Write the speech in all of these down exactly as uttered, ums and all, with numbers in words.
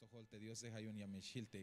Tojol te Diose, ja' yu'un ya me xjil te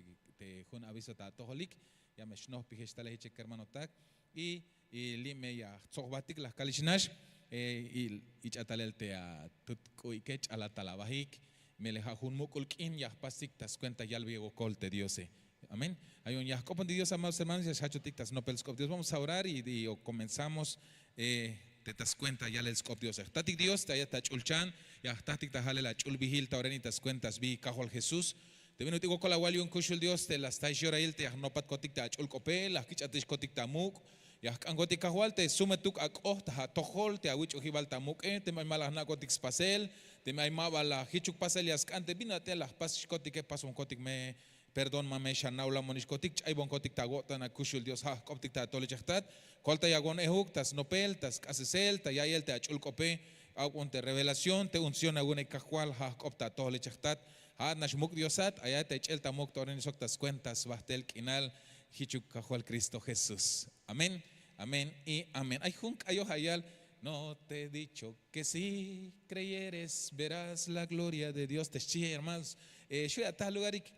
jun aviso ta atojolik, ya me xnojpijex tale jiche kermanotak. Y li' me ya jtzojbatik la jkalix nax, ich'a talel te atut k'u'ike, ch'ala tal abajik. Melel ja' jun muk'ul k'in ya jpastik ta skuenta yalbeyel wokol te Diose. Amén. Ja' yu'un ya jk'opontik Dios, amados hermanos, ya xjachotik ta snopel sk'op Dios. Vamos a orar y comenzamos te ta skuenta yalel sk'op Diose. Jtatik Dios, te ayat ta ch'ulchan, ya jtajtik ta jalel ach'ulbijil ta ora ini ta skuenta sbi Kajwal Jesús. Te bin ut'il wokol awal yu'un kuxul Dios, te la staix yorahil te ya jnopatkotik te ach'ul k'ope, la jkich'atixkotik ta muk', ya jk'ankotik Kajwal te sumetuk ak'ojt ta atojol te awich'ojibal ta muk'e. Teme ay ma la jna'kotik spasel, teme ay ma ba la jichuk pasel, ya sk'an te bin ut'il la jpasxkotike, pasbonkotik me perdón, ma me xanawlamonixkotik, ch'aybonkotik ta awo'tan akuxul Dios. Ja' jk'optik ta atojol ichajtat, koltayawon ejuk ta snopel, ta sk'asesel, ta ya'iyel te ach'ul k'ope. Ak'bon te revelación, te unción awu'une Kajwal, ja' jk'op ta atojol ichajtat. Ja'at nax muk' Diosat, ayat ta ich'el ta muk' ta ora ini sok ta skuenta sbajt'el k'inal, jichuk Kajwal Cristo Jesús. Amén, amén y amén. Ay jun k'ayoj ayal: no te he dicho que si creyeres verás la gloria de Dios, te xchihe, hermanos. Xu' ya ataj lugarik.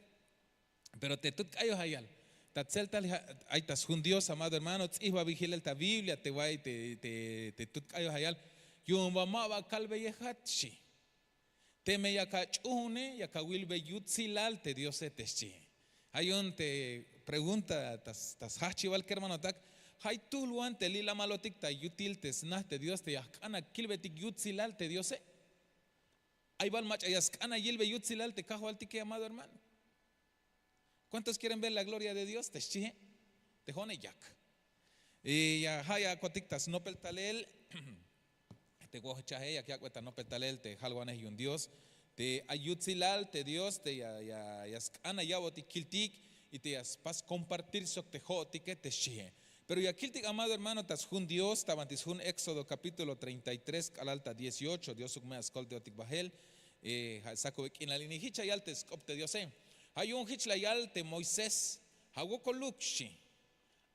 Pero te tut k'ayoj ayal, ta tzeltal ay ta sjun Dios, amado hermano, ts'ijbabil jilel ta Biblia te wa'iy te tut k'ayoj ayal: yu'un ba ma ba kalbeyejat, xchi. Teme yak ach'uune, yak awilbey yutsilal te Diose, te xchihe. Ja' yu'un te pregunta ta sjajchibal kermanotak: jaytuhl wan te li' lamalotik ta yutil te sna te Dios te ya jk'an akilbeytik yutsilal te Diose? Ay bal mach'a ya sk'an ayilbey yutsilal te Kajwaltike, amado hermano? ¿Cuántos quieren ver la gloria de Dios? Te xchihe. Te jo'one yak. Y ya ja' ya akotik ta snopel talel te wojchaje, yak yak'bey ta nopel talel te jalwanej yu'un Dios, te ay yutsilal te Dios te ya sk'an aya'botik kiltik y te ya spas compartir sok te jo'otike, te xchihe. Pero ya kiltik, amado hermano, ta sjun Dios ta banti sjun Éxodo capítulo treinta y tres k'alal ta dieciocho, Diosuk me askolteotik bajel. Ja' sakube k'inal ini jich la yal te sk'op te Diose. Ja' yu'un jich la yal te Moisés: jawokoluk, xchi,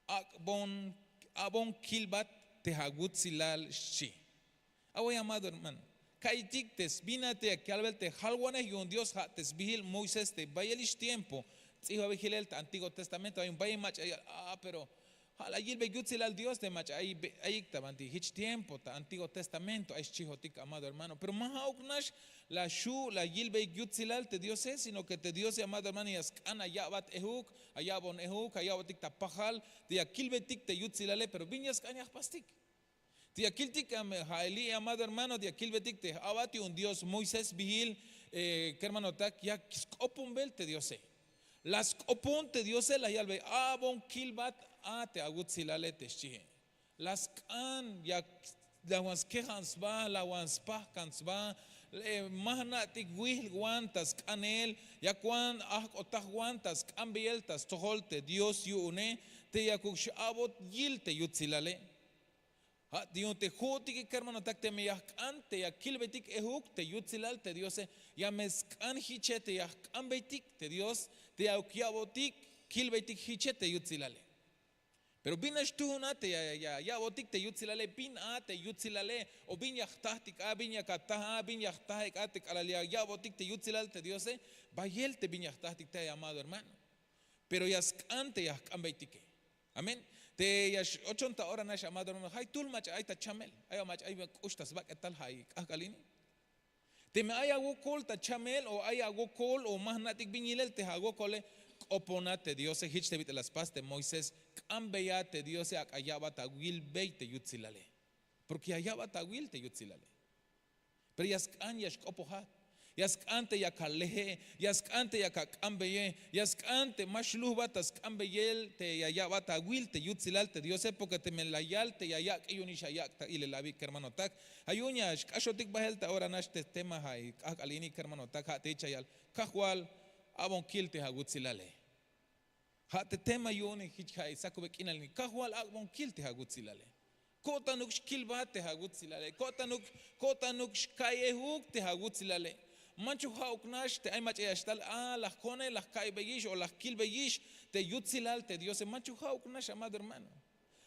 ak'bon, a'bon kilbat te awutsilal, xchi. Away, amado hermano, ka'iytik te sbina te yak yalbel te jalwanej yu'un Dios, ja' te sbijil Moisés te bayelix tiempo, ts'ijbabil jilel ta Antiguo Testamento, ay bayel mach'a ya, a, pero ja' la yilbey yutsilal Dios te mach'a ayik ta banti jich tiempo ta Antiguo Testamento, ay xchihotik, amado hermano. Pero ma ja'uk nax la xju' la yilbey yutsilal te Diose, sino que te Diose, amado hermano, ya sk'an aya'bat ejuk, aya'bon ejuk, aya'botik ta pajal te ya kilbeytik te yutsilale. Pero bin ya sk'an ya jpastik? Te ya kiltik, ja' li', amado hermano, te ya kilbeytik te j-a'bat yu'un Dios Moisés sbijil, kermanotak, yak sk'oponbel te Diose. La sk'opon te Diose, la yalbey: a'bon kilbat a te awutsilale, te xchihe. La sk'an, ya, la wan skejan sba, la wan spajkan sba, ma jna'tik wijl wan ta sk'anel, yak wan ajk'otaj wan ta sk'anbeyel ta stojol te Dios yu'une, te yakuk x-a'bot yil te yutsilale. Ja' yu'un te jo'otike, kermanotak, teme ya jk'an te ya kilbeytik ejuk te yutsilal te Diose, ya me sk'an jiche te ya jk'anbeytik te Dios, te yakuk ya'botik kilbeytik jiche te yutsilale. Pero bin nax tuun a te ya ya'botik te yutsilale, bin a te yutsilale, o bin ya jtajtik a, bin yak ataj a, bin ya jtajik a te k'alal ya ya'botik te yutsilal te Diose. Bayel te bin ya jtajtik tey, amado hermano. Pero ya sk'an te ya jk'anbeytike. Amén. Te ya x-ochon ta ora nax, amado hermano, jaytuhl mach'a ay ta chamel, ay mach'a ay k'ux ta sbak'etal ja' k'ajk'al ini. Teme ay awokol ta chamel o ay awokol o ma jna'tik bin yilel te awokole, k'opona te Diose jich te bit'il la spas te Moisés: k'anbeya te Diose, ak'a ya'bat awilbey te yutsilale. Porque ya ya'bat awil te yutsilale. Pero ya sk'an ya xk'opojat. Ya sk'an te yak aleje, ya sk'an te yak ak'anbeye, ya sk'an te ma xlujbat ta sk'anbeyel te ya ya'bat awil te yutsilal te Diose, porque teme la yal te ya yak' yu'unix ya yak' ta ilel abi, kermanotak. Ja' yu'un ya xk'axotik bajel ta ora nax te tema ja' k'ajk'al ini, kermanotak, ja' te jich ya yal: Kajwal, a'bon kil te awutsilale. Ja' te tema yu'une jich ja' sakube k'inal ini: Kajwal, ak'bon kil te awutsilale. Ko'tanuk xkilbat te awutsilale, ko'tanuk, ko'tanuk xka'iyejuk te awutsilale. Manchuk ja'uk nax te ay mach'a ya xtal a, la jkone, la jka'iybeyish o la jkilbeyix te yutsilal te Diose, manchuk ja'uk nax, amado hermano.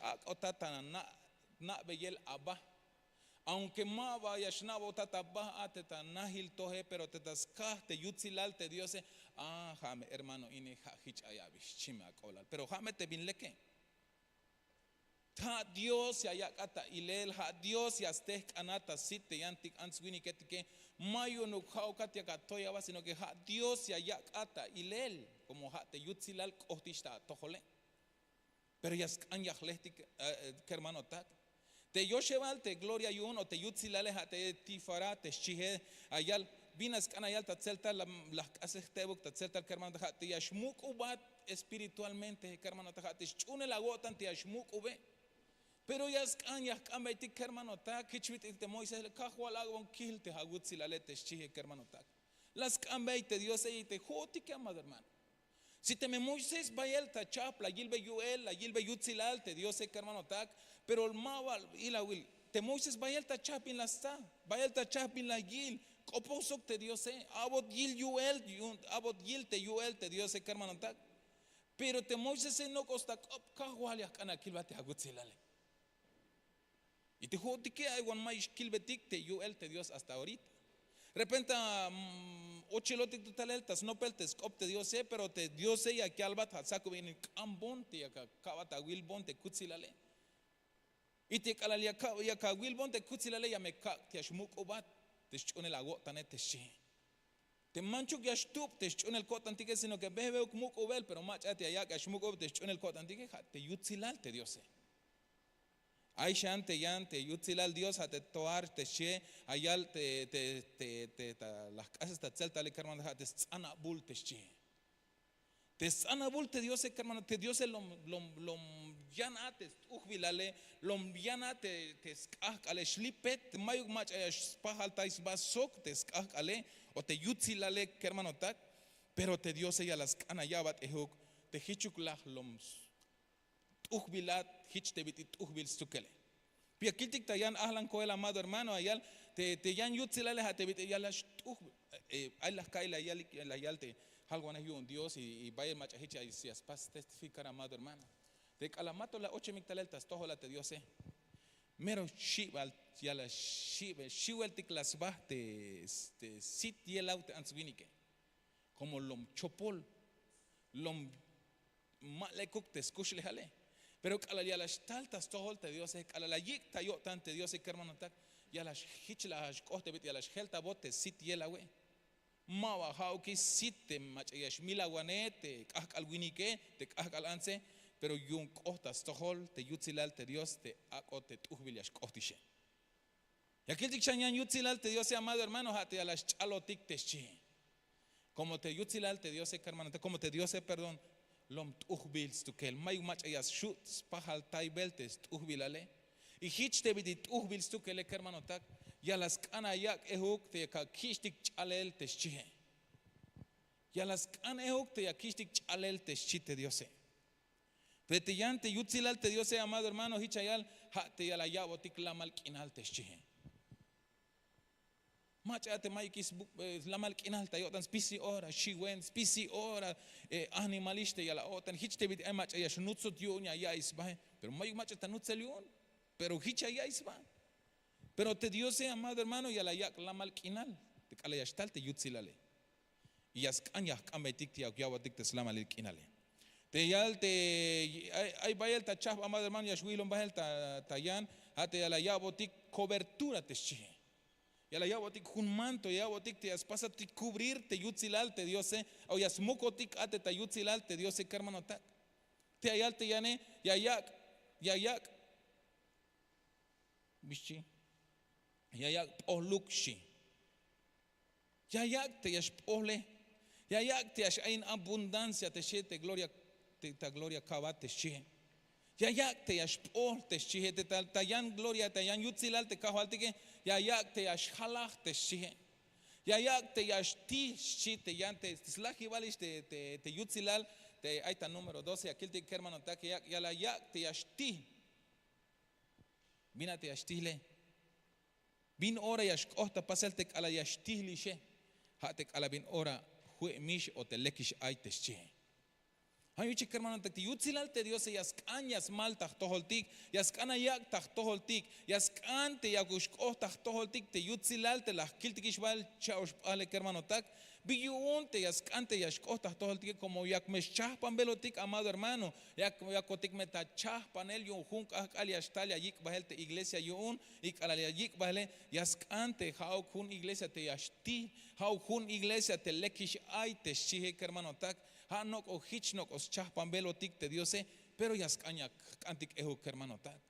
ak'ota ta na'beyel aba. Aunke ma ba ya xna'bota ta ba a te ta najil toje pero te ta skaj te yutsilal te diose. A ja' me hermano ine ja' jich ay abi xchi me ak'oblal pero ja' me te bin leke. Ja' dios ya yak'at ta ilel ja' dios ya stejk'anat ta sit te yantik ants winiketike. Ma yu'unuk ja'ukat yak atoy aba sino ke ja' dios ya yak'at ta ilel. Komo ja' te yutsilal k'ohtix ta atojole. Pero ya sk'an ya jlejtik kermanotak. Te yoxebal te gloria yu'un o te yutsilale ja' te tifara te xchije. Ayal bin la sk'an ayal ta tzeltal la jk'asej jtebuk ta tzeltal kermanotak ja' te ya xmuk'ubat espiritualmente kermanotak ja' te sch'uhunel awo'tan te ya xmuk'ube. Pero ya sk'an ya jk'anbeytik kermanotak jich bit'il te moisés le kajwal ak'bon kil te awutsilale te xchije kermanotak. La sk'anbey te diose y te jo'otike amado hermano. Si teme moisés bayel ta chahp la yilbe yu'el la yilbe yutsilal te diose kermanotak. Pero ma ba ilawil te moisés bayel ta chahp bin la sta bayel ta chahp bin la yil. K'opoj sok te diose. Abot yil yu'el yu'un abot yil te yu'el te diose kermanotak. Pero te moisés e nok'os ta k'op kajwal ya jk'an akilbat te awutsilale. Y te jo'otike ay wan may xkilbetik te yu'el te dios hasta ahorita. Repenta ochelotik to talel ta snopel te sk'op te diose pero te diose ya yalbat ja' sakub in k'ambon te yak aka'bat awilbon te kutsilale. Y te k'alal yak awilbon te kutsilale ya me kak' te ya xmuk'ubat te sch'uhunel awo'tane te xchihe. Te manchuk ya xtub te sch'uhunel ko'tantike sino ke behbehuk muk'ubel pero mach'a te ya yak' ya xmuk'ub te sch'uhunel ko'tantike ja' te yutzilal te diose. Ay xan te yan te yutzilal dios ja' te tohar te xchihe. Ayal te te te ta laj k'ases ta tzeltale kermano ja' te stz'anabul te xchihe. Te stz'anabul te diose kermano te diose lom lom lom yan a te st'ujbilale. Lom yan a te sk'ahk'ale xlipet mayuk mach'a ya xspajaltay sba sok te sk'ahk'ale o te yutzilale kermanotak. Pero te diose ya la sk'an aya'bat'ejuk te jichuk laj lom t'ujbilat jich te bit'il t'ujbil stukele. Pero ya kiltik ta yan ahlan koel amado hermano ayal te yan yutzilale ja' te bit'il ya la xt'ujbil. Ay laj ka'il la yalik la yal te jalwanej yu'un dios y bayel mach'a jich ya spas testifikar amado hermano. Te k'alal ma to la ochemik talel ta stojolal te diose mero xibal ya la xibel xiweltik la sba te sit yelaw te ants winike. Komo lom chopol lom ma lekuk te skuxlejale. Pero k'alal ya la xtal ta stojol te diose k'alal la yik' ta yo'tan te diose kermanotak ya la xjich la xk'oht te bit'il ya la xjeltabot te sit yelawe. Ma ba ja'ukix sit te mach'a ya xmilawanej te k'ahk'al winike te k'ahk'al antse. Pero yu'un k'oht ta stojol te yutzilal te dios te ak'o te t'ujbil ya xk'ohtixe. Ya kiltik xan yan yutzilal te diose amado hermano ja' te ya la xch'alotik te xchihe. Komo te yutzilal te diose kermanotak komo te diose perdón lom t'ujbil stukel mayuk mach'a ya xu' spajaltaybel te st'ujbilale. Y jich te bit'il t'ujbil stukele kermanotak ya la sk'an ayak'ejuk te ya kakich'tik ch'alel te xchihe. Ya la sk'an ehuk te ya kich'tik ch'alel te xchi te diose. Pero te yan te yutzilal te diose amado hermano jich ayal ja' te ya la ya'botik lamal k'inal te xchihe. Mach'a te mayukix lamal k'inal ta yo'tan spisil ora xiwen spisil ora animalix te ya la o'tan jich te bit'il ay mach'a ya xnutsut yu'un ya ya'iy sbahe. Pero mayuk mach'a ta nutzel yu'un pero jich ya ya'iy sba. Pero te diose amado hermano ya la yak' lamal k'inal te k'alal ya xtal te yutzilale. Y ya sk'an ya jk'ambeytik te ya ya'botik te slamalil k'inale. Te yal te ay bayel ta chahp amado hermano ya xwilon bahel ta yan. Ha te ya la ya'botik kobertura te xchihe. Ya la ya'botik jun manto ya ya'botik te ya spasatik kubrir te yutzilal te diose o ya smukotik ate ta yutzilal te diose kermanotak. Te ya yal te yane ya yak' ya yak' bixchi ya yak' p'ohluk xchi. Ya yak' te ya xp'ohle. Ya yak' te ya x'ayin abundancia te xchi te gloria te ta gloria kaba te xchihe. Ya yak' te ya xp'ohl te xchihe te ta yan gloria ta yan yutzilal te kajwaltike. Ya yak' te ya xjalaj te xchihe. Ya yak' te ya xtij xchi te yan te slajibal ix te yutzilal te ay ta número doce ya kiltik kermanotak ya la yak' te ya xtij. Bin a te ya xtihle? Bin ora ya xk'oht ta pasel te k'alal ya xtihl ixe? Ha te k'alal bin ora jue' mix o te lekix ay te xchihe. Ha yuchik kermanotak te yutzilal te diose ya sk'an ya smal ta jtojoltik ya sk'an ayak' ta jtojoltik ya sk'an te yakuk xk'oht ta jtojoltik te yutzilal te la jkiltikix bael cha'ox p'ahlel kermanotak. Bi yu'un te ya sk'an te ya xk'oht ta jtojoltike komo yak me xchahpanbelotik amado hermano. Yakotik me ta chahpanel yu'un jun k'ahk'al ya xtal ya yik' bahel te iglesia yu'un. Y k'alal ya yik' bahele ya sk'an te ha'uk jun iglesia te ya xtij ha'uk jun iglesia te lekix ay te xchihe kermanotak. Ha nok'o jich nok'o schahpanbelotik te diose. Pero ya sk'an ya jk'antik ehuk kermanotak.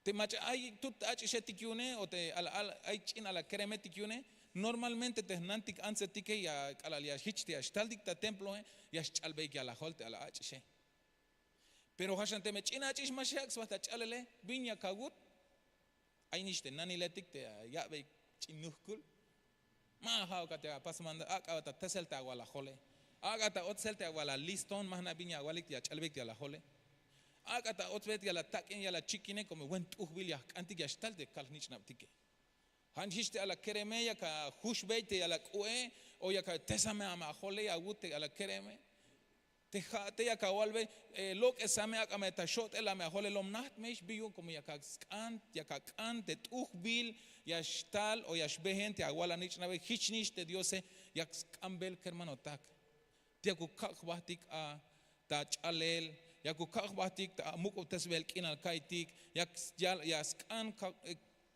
Te mach'a ay tut ach'ixetik yu'une o te ay ch'in ala keremetik yu'une. Normalmente te jnantik antsetike ya k'alal ya jich te ya xtaltik ta temploe ya xch'albeyik ya lajol te ala ach'ixe. Pero ja' xan teme ch'in ach'ix ma xjak' sba ta ch'alele bin ya kawut. Ay nix te naniletik te ya ya'beyik ch'in nuhkul. Ma ja'uk a te apas mandar ak'a ta tesel te awal ajole. Ak'a ta otsel te awal aliston ma jna' bin ya awalik te ya ch'albeyik te ya lajole. Ak'a ta otsbeyik ya la tak'in ya la chikine komo wen t'ujbil ya jk'antik ya xtal te kal jnich'nabtike. Ja' jich te ala kereme yak ajuxbey te ala k'u'e o yak atesame a me ajole ya awut te ala kereme. ja' te yak awalbe, lok'esa me ak'a me ta xo'tel a me ajolelom najt me ix biyun komo yak ak'an te t'ujbil ya xtal o ya xbehen te awal anich'nabe jich nix te diose. Yak sk'ambel kermanotak, te yak ukak' jbahtik a ta ch'alel, yak ukak' jbahtik ta muk'ubtesbel k'inal ka'iytik, ya sk'an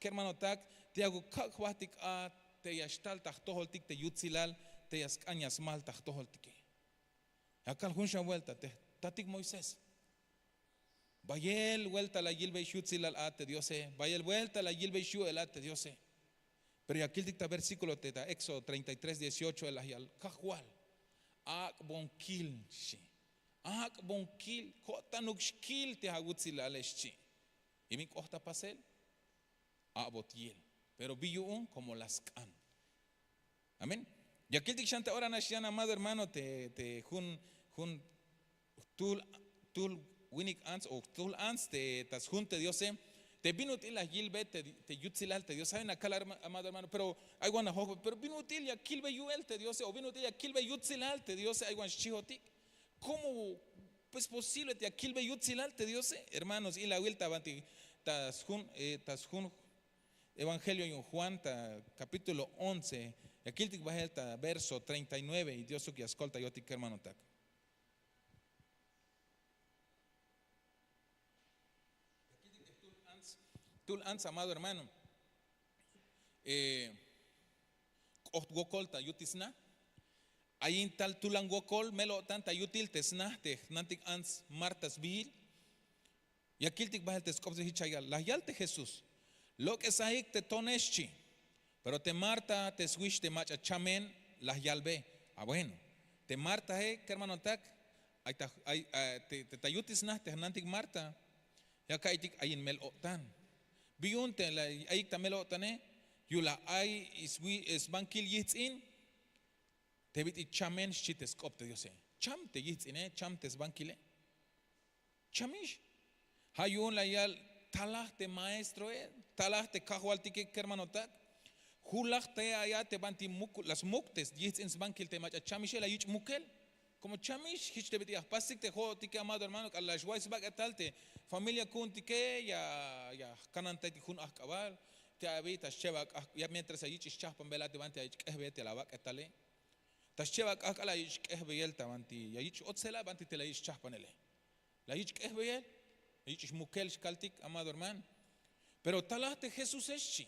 kermanotak, te yak ukak' jbahtik a te ya xtal ta jtojoltik te yutzilal, te ya sk'an ya smal ta jtojoltike. Ya kal jun xan buelta te jtatik moisés, bayel buelta la yilbey xyutzilal a te diose, bayel buelta la yilbey xyu'el a te diose. Pero ya kiltik ta versíkulo te ta éxodo treinta y tres dieciocho la yal kajwal, ak'bon kil xchi. Ak'bon kil, ko'tanuk xkil te awutzilale xchi. Y bin k'oht ta pasel, a'bot yil. Pero bi yu'un komo la sk'an. Amén. Ya kiltik xan te ora nax yan amado hermano te jun jun jtuhl winik ants o jtuhl ants te ta sjun te diose, te bin ut'il la yilbe te yutzilal te diose ay nakal amado hermano pero ay wan ajojbe pero bin ut'il ya kilbe yu'el te diose o bin ut'il ya kilbe yutzilal te diose ay wan xchihotik. Komo pues posible te ya kilbe yutzilal te diose? Hermanos ilawil ta banti ta sjun ta sjun evangelio yu'un juan ta kapítulo once, ya kiltik bahel ta verso treinta y nueve y diosuk ya skoltayotik kermanotak. Tul antz amado hermano, k'oht wokol ta yutil sna. Ayin tal tulan wokol mel-o'tan ta yutil te sna te jnantik antz marta sbihil. Ya kiltik bahel te sk'op te jich ayal la yal te jesús, lok'esajik te tone xchi. Pero te marta te swix te mach'a chamen la yalbe. A bueno, te martahe kermanotak, ay ta yutil sna te jnantik marta, ya ka'iytik ayin mel-o'tan. Bi yu'un te la ayik ta mel-o'tane? Yu'un la ay sbankil yijtz'in te bit'il chamen xchi te sk'op te diose. Cham te yijtz'ine, cham te sbankile. Chamix. Ja' yu'un la yal, talaj te maestroe, talaj te kajwaltike kermanotak. Julaj te ay a te banti mukul la smuk te yijtz'in sbankil te mach'a chamixe la yich' mukel. Komo chamix jich te bit'il ya jpastik te jo'otike amado hermano k'alal la xway sbak'etal te familia ku'untike, ya jkanantaytik jun ajk'abal. Te abi ta scheb ak'ajk'al ya mientras ya yich' schahpanbel a te banti ya yich' k'ehbeyel te la bak'etale. Ta scheb ak'ajk'al la yich' k'ehbeyel ta banti ya yich' otsela banti te la yich' schahpanele. La yich' k'ehbeyel, la yich' xmukel xkaltik amado hermano. Pero talaj te jesuse xchi.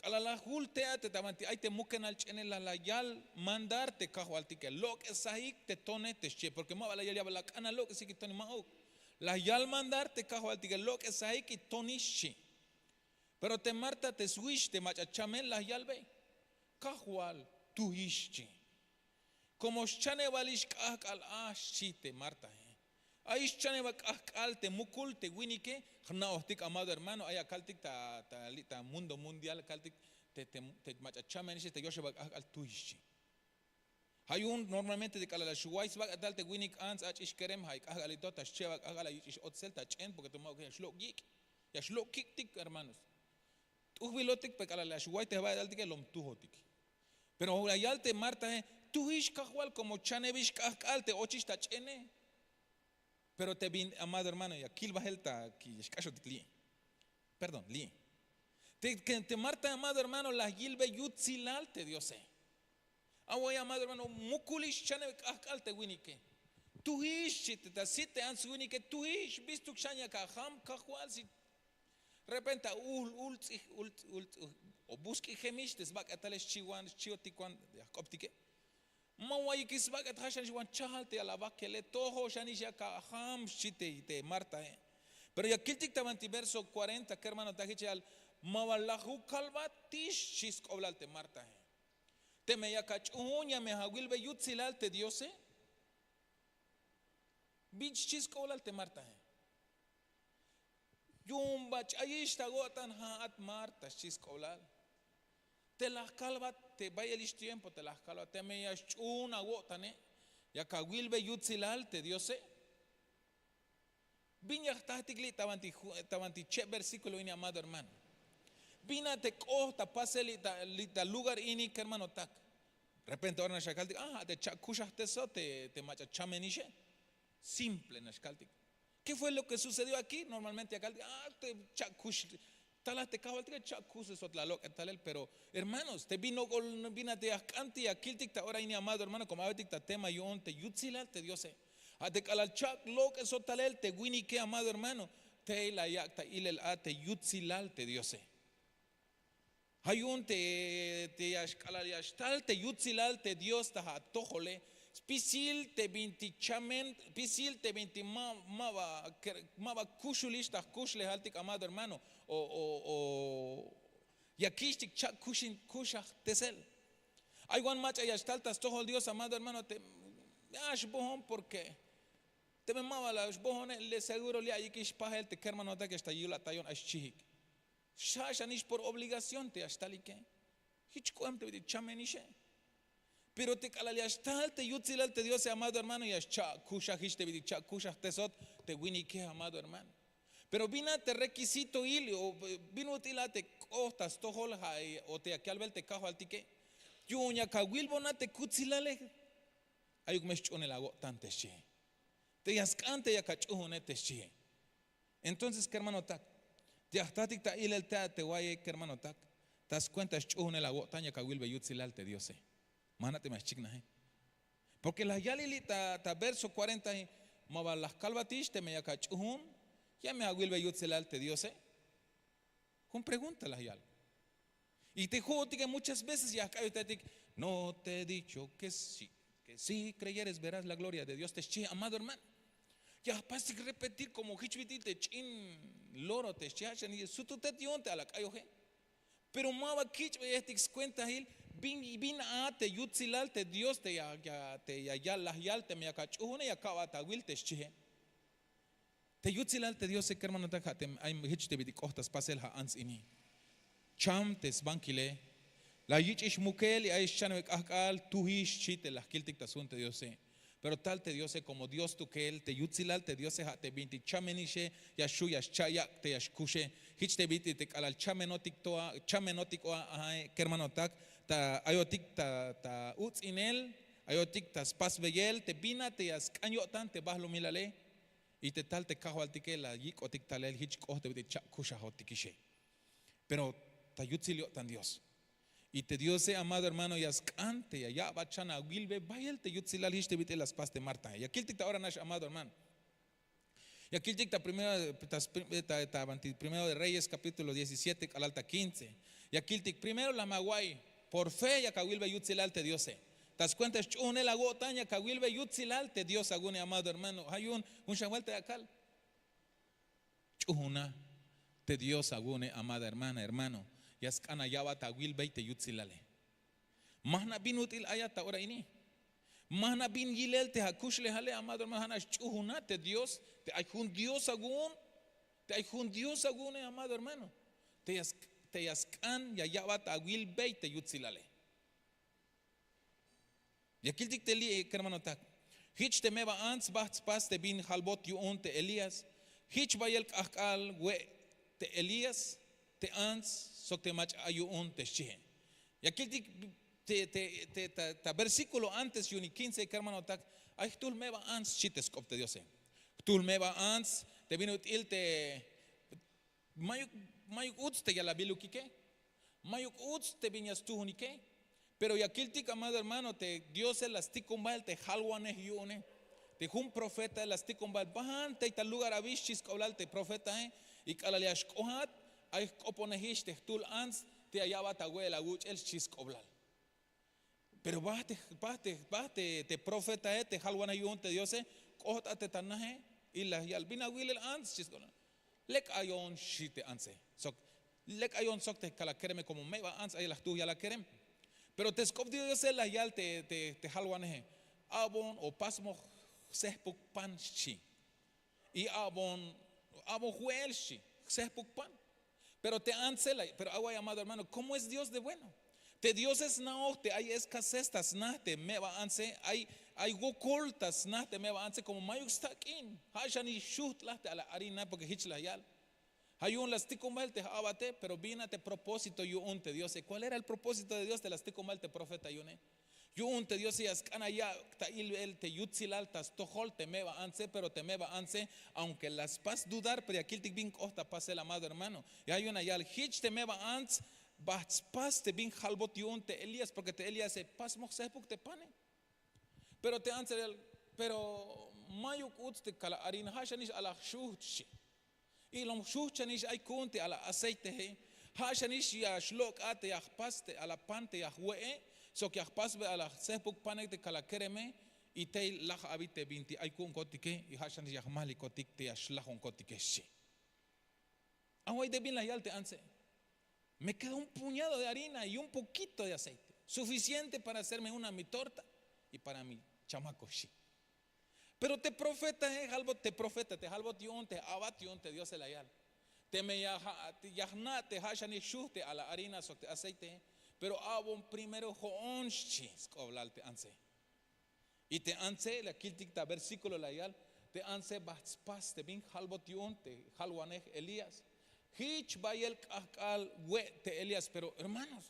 K'alal la jul te a te ta banti ay te mukenal ch'ene la la yal mandar te kajwaltike lok'esajik te tone te xchi porke ma ba la yal ya ba la k'ana lok'esajik y toni ma'uk. La yal mandar te kajwaltike lok'esajik y tonix xchi. Pero te marta te swix te mach'a chamel la yalbe, kajwal, tuhix xchi. Komo xchanebalix k'ahk'al a xchi te martahe. Ay xchanebal k'ahk'al te mukul te winike. Jna'ojtik amado hermano ay akaltik ta li' ta mundo mundial akaltik te mach'a chamenixe te yoxebal k'ahk'al tuhix xchi. Ja' yu'un normalmente te k'alal la xway sbak'etal te winik antz ach'ix kerem ja' k'ahk'alito ta schebal k'ahk'al la yich'ix otsel ta ch'en porke to ma'uk ya xlok' yik', ya xlok' kik'tik hermanos. T'ujbilotik pe k'alal la xway te jbak'etaltike lom tujotik. Pero la yal te martahe, tuhix kajwal komo chanebix k'ahk'al te ochix ta ch'ene. Pero te bin amado hermano ya kil bahel ta ki' ya xk'axotik li'. Perdón li'. Te marta amado hermano la yilbe yutzilal te diose. Away amado hermano mukulix chaneb k'ahk'al te winike. Tuhix xchi te ta sit te antz winike tuhix bistuk xan yak ajam kajwal si. Repente a uhl ultz'ij ultz'ij o busk'ijemix te sbak'etale xchiwan xchiotik wan ya jk'optike. Ma wayikix sbak'et ja' xanix wan chahal te ya la bakele tojo xanix ya kajam xchi te martahe. Pero ya kiltik ta banti verso kuarenta kermanotak jich ya yal, ma ba laj ukalbat tix xchi sk'oblal te martahe. Teme ya kach'uhun ya me awilbe yutzilal te diose. Bin xchi sk'oblal te martahe. Yu'un ba ch'ayix ta awo'tan ja'at marta xchi sk'oblal. Te laj kalbat te bayelix tiempo te laj kalbat teme ya xch'uhun awo'tane, yak awilbe yutzilal te diose. Bin ya jtahtik li' ta banti cheb versíkulo ini amado hermano. Bin a te k'oht ta pasel li' ta lugar ini kermanotak. Repente ora nax akaltik a te cha'kuxaj te so te mach'a chamenixe. Simple nax kaltik. Ke fue lo ke sucedió akí normalmente akaltik a te cha'kux. Talaj te kajwaltike cha'kux te sot la lok'e talel pero hermanos te bin ok'ol bin a te ya jk'an te ya kiltik ta ora ini amado hermano komo ayotik ta tema yu'un te yutzilal te diose. A te k'alal cha'k lok'e sot talel te winike amado hermano. Tey la yak' ta ilel a te yutzilal te diose. Ay yu'un te ya xk'alal ya xtal te yutzilal te dios ta atojole. Spisil te bintik chamen spisil te bintik ma ba kuxulix ta jkuxlejaltik amado hermano. O ya kich'tik cha'kuxin kuxajtesel. Ay wan mach'a ya xtal ta stojol dios amado hermano te ya xbohon porke teme ma ba la xbohone le seguro li' ayikix pajel te kermanotak ya xtal yulatayon ay xchijik. Xa'xanix por obligación te ya xtalike. Jich k'ohem te bit'il chamenixe. Pero te k'alal ya xtal te yutzilal te diose amado hermano ya xcha'kuxaj jich te bit'il cha'kuxaj te sot te winike amado hermano. Pero bin a te rekisitohil o bin ut'il a te k'oht ta stojol o te yak yalbel te kajwaltike. Yu'un yak awilbon a te kutzilale. Ayuk me sch'uhunel awo'tan te xchihe. Te ya sk'an te yak ach'uhune te xchihe. Entonces kermanotak, te ya jtatik ta ilel te a te waye kermanotak, ta skuenta sch'uhunel awo'tan yak awilbe yutzilal te diose. Ma jna' teme ya xchiknaje. Porke la yal ili ta verso kuarenta, ma ba la jkalbatix teme yak ach'uhun ya me awilbe yutzilal te diose. Jun pregunta la yal. Y te jo'otike muchas veces ya jk'ayojtatik, no te he dicho ke si, ke si kreyeres verás la gloria de dios te xchi amado hermano. Ya jpastik repetir komo jich bit'il te ch'in loro te xchi hachan sututet yu'un te ala k'ayoje. Pero ma ba kich'beyejtik skuentahil bin a te yutzilal te dios te ya yal la yal teme ya kach'uhune ya ka'bat awil te xchihe. Te yutzilal te diose kermanotak ha' te ay jich te bit'il k'oht ta spasel ha ants ini. Cham te sbankile. La yich'ix mukel y ay schanebe k'ahk'al tuhix xchi te la jkiltik ta sjun te diose. Pero tal te diose komo dios tukel te yutzilal te diose ha' te bintik chamenixe ya xhu' ya xcha' yak' te ya xkuxe. Jich te bit'il te k'alal chamenotik to a chamenotik o a ahae kermanotak ta ayotik ta utz'inel, ayotik ta spasbeyel te bin a te ya sk'an yo'tan te bahlumilale. Y te tal te kajwaltike la yik'otik talel jich k'oht te bit'il cha'kuxajotikixe. Pero ta yutzil yo'tan dios. Y te diose amado hermano ya sk'an te ya ya'bat xan awilbe bayel te yutzilal jich te bit'il la spas te martae ya kiltik ta ora nax amado hermano. Ya kiltik ta primero de reyes kapítulo diecisiete k'alal ta quince. Ya kiltik primero la me awa'iy por fe yak awilbe yutzilal te diose. Ta skuenta sch'uhunel awo'tan yak awilbe yutzilal te dios awu'une amado hermano ha yu'un jun xan buelta ya kal. Ch'uhuna te dios awu'une amada hermana hermano. Ya sk'an aya'bat awilbey te yutzilale. Ma jna' bin ut'il ayat ta ora ini. Ma jna' bin yilel te akuxlejale amado hermano ha nax ch'uhuna te dios te ay jun dios awu'un. Te ay jun dios awu'une amado hermano. Te ya sk'an ya ya'bat awilbey te yutzilale. Ya kiltik te li' kermanotak. Jich te meba ants bajt spas te bin jalbot yu'un te elías. Jich bayel k'ahk'al we' te elías te ants sok te mach'a ay yu'un te xchihe. Ya kiltik ta versíkulo antes yu'un y quince kermanotak. Ay jtuhl meba ants xchi te sk'op te diose. Jtuhl meba ants te bin ut'il te mayuk mayuk utz te ya la bilukike. Mayuk utz te bin ya stujunike. Pero ya kiltik amado hermano te diose la stikon bahel te jalwanej yu'une. Te jun profetae la stikon bahel bahan tey ta lugar abi xchi sk'oblal te profetae. Y k'alal ya xk'ohat ay jk'oponejix te jtuhl ants te ya ya'bat awe'el awuch'el xchi sk'oblal. Pero bajt te profetae te jalwanej yu'un te diose. K'oht a te ta naje. Y la yal bin awilel ants xchi sk'oblal. Lek ayon xchi te antse sok lek ayon sok te kala kereme komo meba ants ay la jtuj yala kerem. Pero te sk'op diose la yal te jalwaneje. Abon o pasmo jsejpuk pan xchi. Y abon abon jwe'el xchi jsejpuk pan. Pero te antse la pero awa llamado hermano komo es dios de bueno. Te diose sna'oj te ay eskasez ta sna te meba antse. Ay wokol ta sna te meba antse komo mayuk stak'in. Ha xanix xujt'laj te ala harina porke hich la yal. Ha yu'un la stikon bahel te j'abate pero bin a te propósito yu'un te diose kuál era el propósito de dios te la stikon bahel te profeta yu'une? Yu'un te diose ya sk'an ayak' ta ilbel te yutsilal ta stojol te meba antse. Pero te meba antse, aunke la spas dudar pero ya kiltik bin k'oht ta pasel amado hermano. Ya yu'un ayal hich te meba ants bajt spas te bin halbot yu'un te elías porke te elíase pas moj sehpuk te pane. Pero te antse, pero mayuk uts te kala harina ha' xanix ala jxuht xchi. Ilom jxuht xanix ay ku'un te ala aceitehe. Ha' xanix ya xlok' a te ya jpas te ala pan te ya jwe'e, sok ya jpasbe ala jsehpuk pane te kala kereme. Y tey laj abi te binti ay ku'unkotike y ha' xanix ya jmahlikotik te ya xlajonkotike xchi. Away te bin la yal te antse. Me keda un puñado de harina y un pokito de aceite suficiente para hacerme una mi torta y para mi chamako xchi. Pero te profetahe halbot te profeta te halbot yu'un te abat yu'un te diose la yal, teme ya jna' te ha' xanix xujt te ala harina sok te aceitehe, pero abon primero ho'on xchi sk'oblal te antse. Y te antse la kiltik ta versíkulo la yal, te antse bajt spas te bin halbot yu'un te halwanej elías. Hich bayel k'ahk'al we' te elías pero hermanos,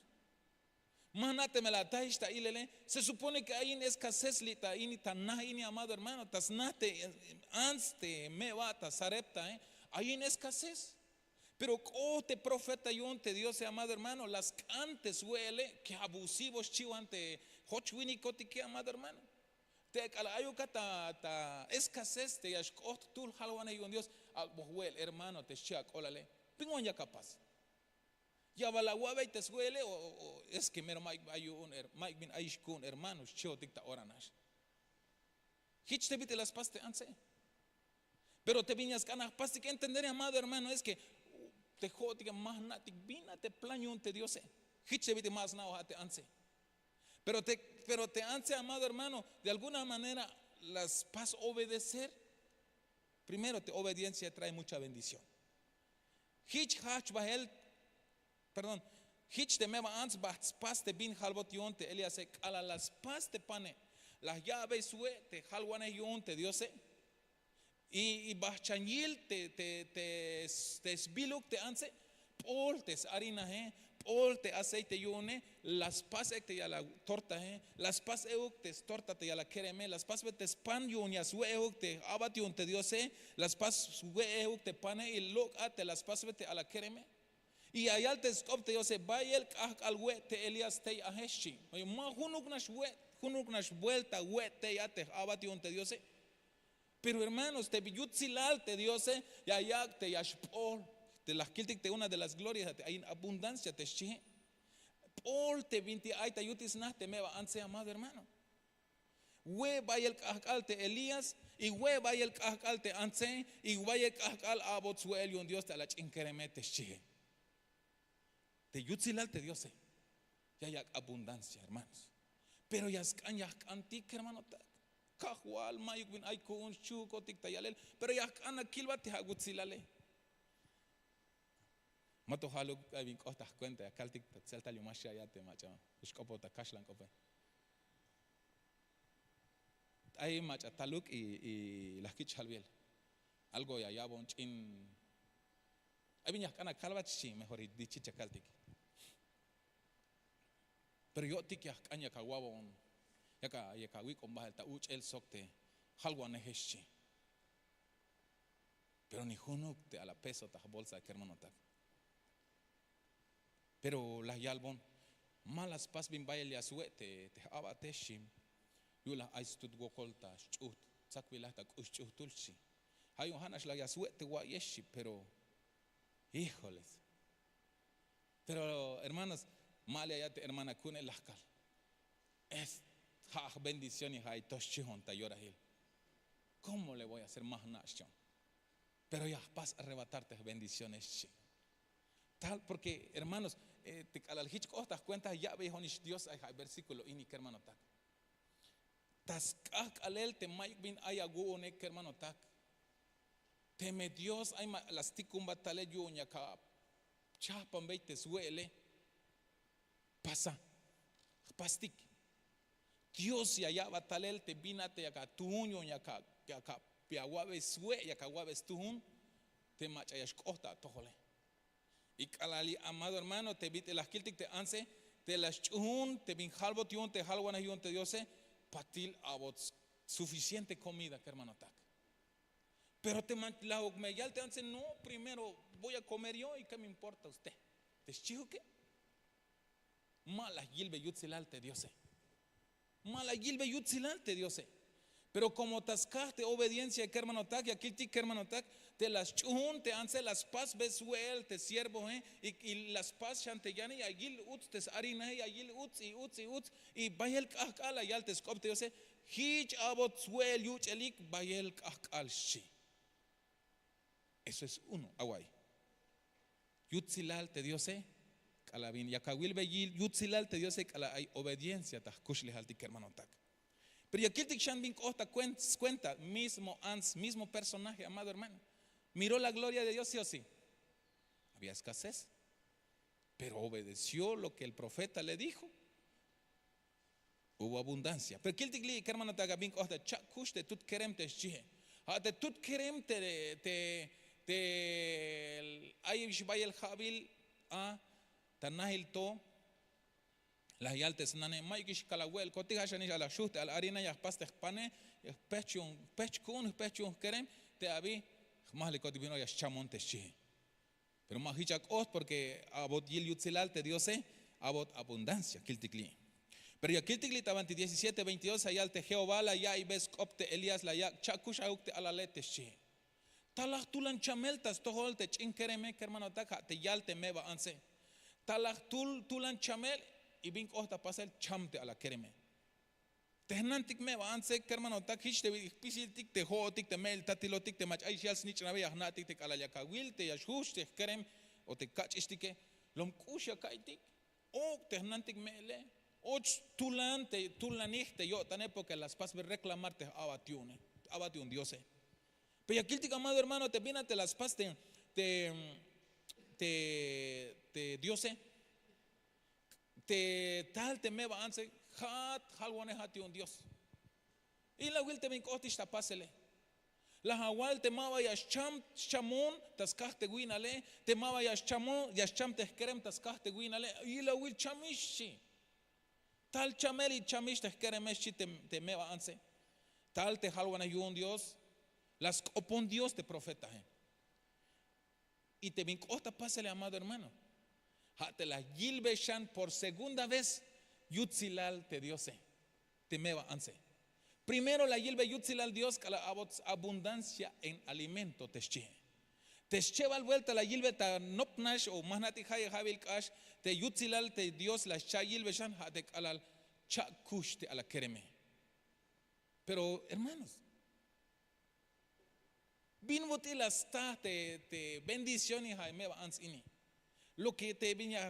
ma jna' teme la atahix ta ilele. Se supone ke ay in eskasez li' ta ini ta nah ini amado hermano ta snah te ants te me'ba ta sareptahe. Ay in eskasez. Pero k'oht te profeta yu'un te diose amado hermano la sk'an te swe'ele ke abusivo xchiwan te joch winikotike amado hermano. Te k'alal ayuk a ta eskasez te ya xk'oht jtuhl jalwanej yu'un dios, ak'boj we'el hermano te xchi ak'olale. Pinwan yak apas? Ya bal awa'bey te swe'ele o es ke mero mayuk bin ayix ku'un hermano xchihotik ta ora nax. Hich te bit'il la spas te antse. Pero te bin ya sk'an la jpastik entender amado hermano es ke te ho'otike ma jna'tik bin a te plan yu'un te diose. Hich te bit'il ma sna'oj a te antse. Pero te antse amado hermano, de alguna manera la spas obedecer. Primero te obediencia trae mucha bendición. Hich jajch bahel perdón, hich te meba ants bajt spas te bin halbot yu'un te eliase k'alal la spas te pane, la ya'bey swe' te jalwanej yu'un te diose. Y bajchan yil te sbiluk te antse, p'ool te sharinahe, p'ool te aceite yu'une, la spas ek te yala tortahe, la spas euk te storta te yala kereme, la spasbe te span yu'un ya swe' euk te abat yu'un te diose, la spas swe' euk te pane y lok' a te la spasbe te ala kereme. Y ya yal te sk'op te diose bayel k'ahk'al we' te elías tey ahe xchi. Ma junuk nax we' junuk nax buelta we' tey a te j'abat yu'un te diose. Pero hermanos te yutsilal te diose ya yak' te ya xp'ool. Te la jkiltik te una de las glorias a te ayin abundancia te xchihe. P'ool te binti ay ta yutil sna te me'ba antse amado hermano. We' bayel k'ahk'al te elías, y we' bayel k'ahk'al te antse, y bayel k'ahk'al abot swe'el yu'un dios te ala ch'in kereme te xchihe. Te yutsilal te diose ya yak' abundancia hermanos. Pero ya sk'an ya jk'antik hermanotak. Kajwal mayuk bin ay ku'un xchuhukotik ta yalel, pero ya jk'an akilbat te awutsilale. Ma to jaluk ay bin k'oht ta jkuenta ya kaltik ta tseltal yu'un ma xya'yat te mach'a xk'opot ta kaxlan k'ope. Ay mach'a taluk y la jkich' jalbil. Algo ya ya'bon ch'in. Ay bin ya jk'an akalbat xchi mejor dichich ya kaltik. Pero yo'tik ya jk'an ya kawa'bon, ya kawik'on bahel ta uch'el sok te jalwaneje xchi. Pero ni junuk te ala peso ta jbolsa kermanotak. Pero la yalbon, ma la spas bin bayel ya swe' te j'abate xchi. Yu'un la ay stut wokol ta sch'uht, tsakbilaj ta k'ux ch'uhtul xchi. Ha yu'un ha nax la ya swe' te wa'ye xchi pero, híjoles. Pero hermanos, ma le ayat te hermana ku'une laj kal, es ja' jbendición y ja' ay to xchihon ta yorahil. Kómo le voy a hacer ma jna' xchion? Pero ya jpas arrebatar te jbendiciones xchi. Tal porke hermanos, te k'alal hich k'oht ta jkuenta ya'beyjonix dios ay ja' versíkulo ini kermanotak. Ta sk'ahk'alel te mayuk bin ay awu'une kermanotak. Teme dios ay ma la stikunbat talel yu'un yak achahpanbey te swe'ele. Pasa, jpastik. Dios ya ya'bat talel te bin a te yak atuhun yu'un yak awa'bey swe' yak awa'bey stuhun te mach'a ya xk'oht ta atojole. Y k'alal amado hermano te bit'il la jkiltik te antse, Te la sch'uhun te bin jalbot yu'un te jalwanej yu'un te diose, patil abot suficiente komida kermanotak. Pero te man lajok me yal te antse no, primero voy a komer yo y ke me importa usted. Te xchihuke, ma la yilbe yutzilal te diose. Ma la yilbe yutzilal te diose. Pero komo ta skaj te obediencia kermanotak ya kiltik kermanotak, te la sch'uhun te antse la spasbe swe'el te siervoe, y la spas xan te yane ya yil uts te s'arinae ya yil uts y uts y uts. Y bayel k'ahk'al la yal te sk'op te diose, hich abot swe'el yuch'elik bayel k'ahk'al xchi. Eso es uno awa'iy. Yutzilal te diose, k'ala' bin ya kawilbe yil yutzilal te diose k'ala' ay obediencia ta jkuxlejaltik kermanotak. Pero ya kiltik xan bin k'oht ta skuenta, mismo ants mismo personaje amado hermano. Miró la gloria de dios si o si? Había escasez. Pero obedeció lo ke el profeta le dijo. Hubo abundancia pero kiltik li' kermanotak a bin k'oht ta cha'kux te tut kerem te xchihe. Ha te tut kerem te te ay xbayel ha'bil a ta nahil to. La yal te snane mayukix kala we'elkotik ha xanix a la xuht te al harina ya jpas te jpane, jpehch ku'un jpehch yu'un jkerem te abi. Jmahlikotik bin ora ya xchamon te xchihe. Pero ma hich ak'oht porke abot yil yutzilal te diose. Abot abundancia kiltik li'. Pero ya kiltik li' ta banti diecisiete veintidós ya yal te jehová la ya'iybe sk'op te elías la yak' cha'kux ahuk te alale te xchihe. Talaj tulan chamel ta stojol te ch'in kereme kermanotak ha te yal te me'ba antse. Talaj tul tulan chamel. Y bin k'oht ta pasel cham te ala kereme. Te jnantik me'ba antse kermanotak hich te jpisiltik te ho'otik te me'il tatilotik te mach ayix yal snich'nabe ya jna'tik te k'alal ya kawil te ya xhuhch te jkerem o te kach'ixtike. Lom k'ux ya ka'iytik. Ok te jnantik me'ile. Och tulan te tulanij te yo'tane porke la spasbe reklamar te j'abat yu'une. J'abat yu'un diose. Pero ya kiltik amado hermano te bin a te la spas te te diose. Te tal te me'ba antse, ja'at jalwanej at yu'un dios. Ilawil te bin k'ohtix ta pasele. Laj awal te ma ba ya xcham xchamon ta skaj te wi'nale. Te ma ba ya xchamon ya xcham te jkerem ta skaj te wi'nale. Ilawil chamix xchi. Tal chamel y chamix te jkereme xchi te me'ba antse. Tal te jalwanej yu'un dios. La sk'opon dios te profetae. Y te bin k'oht ta pasele amado hermano. Ha te la yilbe xan por segunda vez yutzilal te diose. Te me'ba antse. Primero la yilbe yutzilal dios k'alal abot abundancia en alimento te xchihe. Te schebal buelta la yilbe ta nopnax o ma jna'tik ha'iyel ha'bil k'ax te yutzilal te dios la xcha' yilbe xan ha te k'alal cha'kux te ala kereme. Pero hermanos, bin ut'il la sta te bendición y ha' me'ba ants ini. Lo ke te bin ya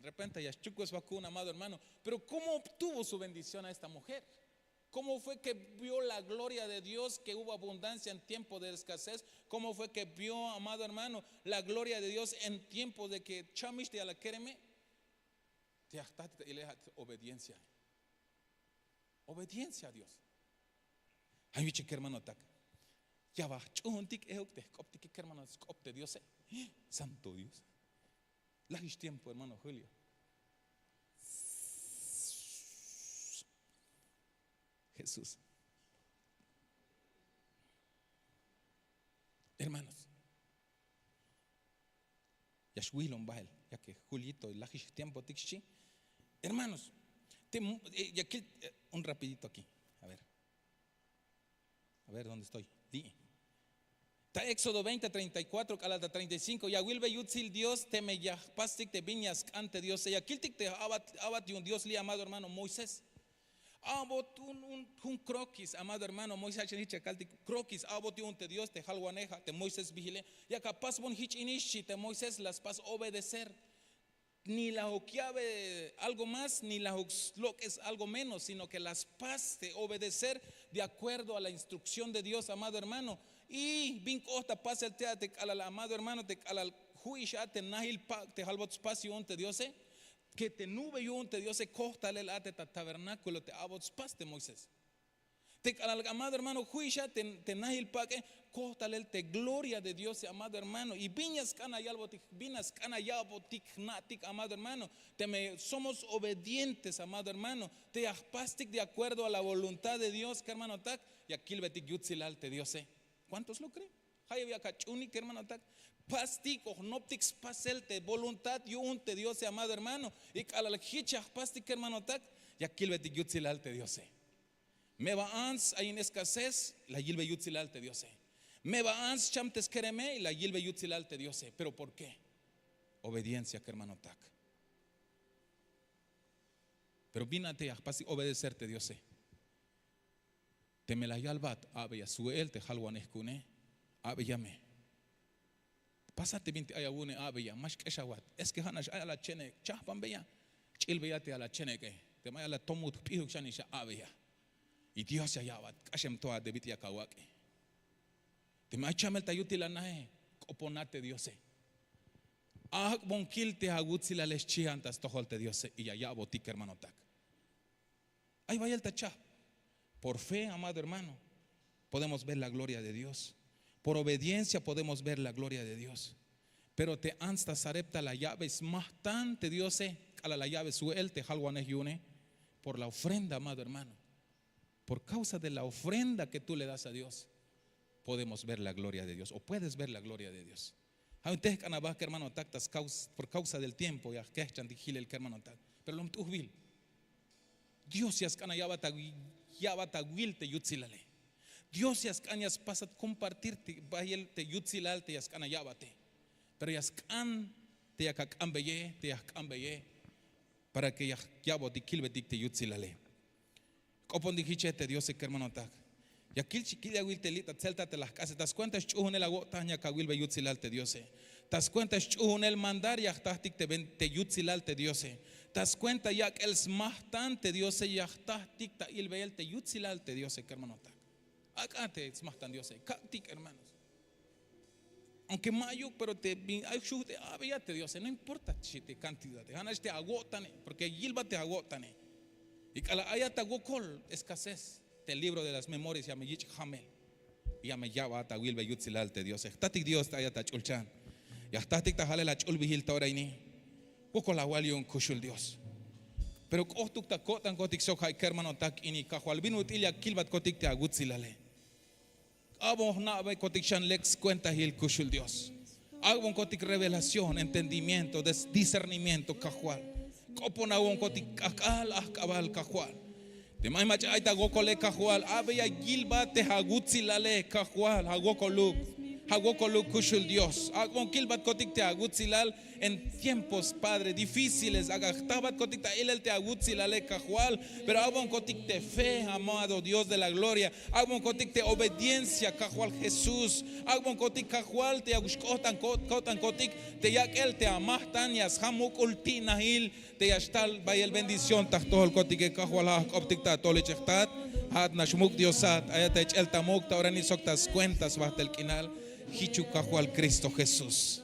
repente ya xchukbesba ku'un amado hermano. Pero kómo obtuvo su bendición a esta mujer? Kómo fue ke vio la gloria de dios ke hubo abundancia en tiempo de eskasez? Kómo fue ke vio amado hermano la gloria de dios en tiempo de ke chamix te ala kereme? Te ya jtatik ta ilel ha' te obediencia. Obediencia a dios. Ay wichik kermanotak. Ya ba jch'uhuntik ehuk te jk'optike kermano sk'op te diose. Santo dios. Lajix tiempo hermano julio. Jesús. Hermanos, ya xwilon bahel ya ke julito lajix jtiempotik xchi. Hermanos, te ya kil un rapidito aki. A ver. A ver dónde estoy. Li'. Ta éxodo veinte treinta y kuatro k'alal ta treinta y cinko ya wilbe yutzil dios teme ya jpastik te bin ya sk'an te diose ya kiltik te abat yu'un dios li' amado hermano moisés. Abot jun krokis amado hermano moisés hach nich ya kaltik krokis abot yu'un te dios te jalwanej ha' te moisés bihile. Ya ka pasbon hich ini xchi te moisés la spas obedecer. Ni la jok ya'be algo más ni la jok slok'es algo menos sino ke la spas te obedecer de akuerdo a la instrukción de dios amado hermano. Y bin k'oht ta pasel te a te k'alal amado hermano te k'alal ju'ix a te nahil pak' te jalbot spas yu'un te diose, ke te nube yu'un te diose kojt talel a te ta tabernákulo te abot spas te moisés. Te k'alal amado hermano ju'ix a te nahil pak'e, koj talel te gloria de Diose, amado hermano. Y bin ya sk'an ayalbotik, bin ya sk'an aya'botik jna'tik, amado hermano. Teme somos obedientes, amado hermano, te ya jpastik de acuerdo a la voluntad de Dios, kermanotak, ya kilbetik yutsilal te Diose. ¿Cuántos lo creen? Jayeb ya kach'unik, kermanotak. Pastik o jnoptik spasel te voluntad yu'un te Diose, amado hermano. Y k'alal jich ya jpastik, kermanotak, ya kilbetik yutsilal te Diose. Me ba ants ay in escasez, la yilbe yutsilal te Diose. Me ba ants cham te skereme, la yilbe yutsilal te Diose. ¿Pero por qué? Obediencia, kermanotak. Pero bin a te ya jpastik obedecer te Diose. Teme la yalbat, a'beya swe'el te jalwanej ku'une, a'beya me. Pasa te bintik ay awu'une, a'beya, ma xk'exawat. Es que ja'nax ay a la chenek, chajpanbeya. Ch'ilbeya te a la chenek'e. Teme ay a la tomut jp'ijuk xan ixa, a'beya. Y Dios ya ya'bat, k'axem to a te bit'il yak awak'e. Teme ay chamel ta yutil anae, k'oponat te Diose. Ak'bon kil te awutsilale, xchian ta stojol te Diose, y ya ya'botik, kermanotak. Ay bayel ta chajp. Por fe, amado hermano, podemos ver la gloria de Dios. Por obediencia podemos ver la gloria de Dios. Pero te ants ta sarepta la ya'be smajtan te Diose k'alal la ya'be swe'el te jalwanej yu'une, por la ofrenda, amado hermano. Por causa de la ofrenda que tú le das a Dios, podemos ver la gloria de Dios, o puedes ver la gloria de Dios. Ja' yu'un tejk'an aba, kermanotak, ta skaus-, por causa del tiempo ya jkejchantik jilel, kermanotak. Pero lom t'ujbil. Dios ya sk'an aya'bat awi-, ya'bat awil te yutsilale. Dios ya sk'an ya spasat compartir te, bayel te yutsilal te ya sk'an aya'bate. Pero ya sk'an te yak ak'anbeye, te ya jk'anbeye, para que ya ya'botik kilbetik te yutsilale. K'opontik jiche te Diose, kermanotak. Ya kilchik kil awil te li' ta tselta te la jk'ase, ta skuenta sch'uhunel awo'tan yak awilbe yutsilal te Diose. Ta skuenta sch'uhunel mandar ya jtajtik te ben-, te yutsilal te Diose. Ta skuenta yak'el smajtan te Diose ya jtajtik ta ilbeyel te yutsilal te Diose, kermanotak. Ak'a te smajtan Diose, kak'tik, hermanos. Aunque ma'yuk, pero te bin ay xujt'e, a'beya te Diose, no importa xchi te cantidad, ja' nax te awo'tane, porque yilbat te awo'tane. Y k'alal ayat ta wokol escasez, te libro de las memorias ya me yich' jamel. Ya me ya'bat awilbe yutsilal te Diose. Jtatik Dios te ayat ta ch'ulchan. Ya jtatik ta jalel ach'ulbijil ta ora ini. Wokol awal yu'un kuxul Dios. Pero k'ohtuk ta ko'tankotik sok ja'i, kermanotak, ini Kajwal, bin ut'il ya kilbatkotik te awutsilale. Ak'bon jna'bekotik xan lek skuentahil kuxul Dios. Ak'bonkotik revelación, entendimiento, des-, discernimiento, Kajwal. K'oponawonkotik k'ajk'al ajk'abal, Kajwal. Teme ay mach'a ay ta wokole, Kajwal, a'beya yilbat te awutsilale, Kajwal, awokoluk. Awokoluk kuxul Dios. Ak'bon kilbatkotik te awutsilal en tiempos, Padre, difíciles. Ak'a jtajbatkotik ta ilel te awutsilale, Kajwal. Pero ak'bonkotik te fe, amado Dios de la gloria. Ak'bonkotik te obediencia, Kajwal Jesús. Ak'bonkotik, Kajwal, te ya xk'ohtan ko-, ko'tankotik te yak'el te amajtan, ya sjam muk'ul ti'najil, te ya xtal bayel bendición ta jtojolkotike, Kajwal. Ja' jk'optik ta atol ich'e, jtat. Ja'at nax muk' Diosat, ayat ta ich'el ta muk' ta ora ini sok ta skuenta sbajtel k'inal. Jichuk, Kajwal Cristo Jesús.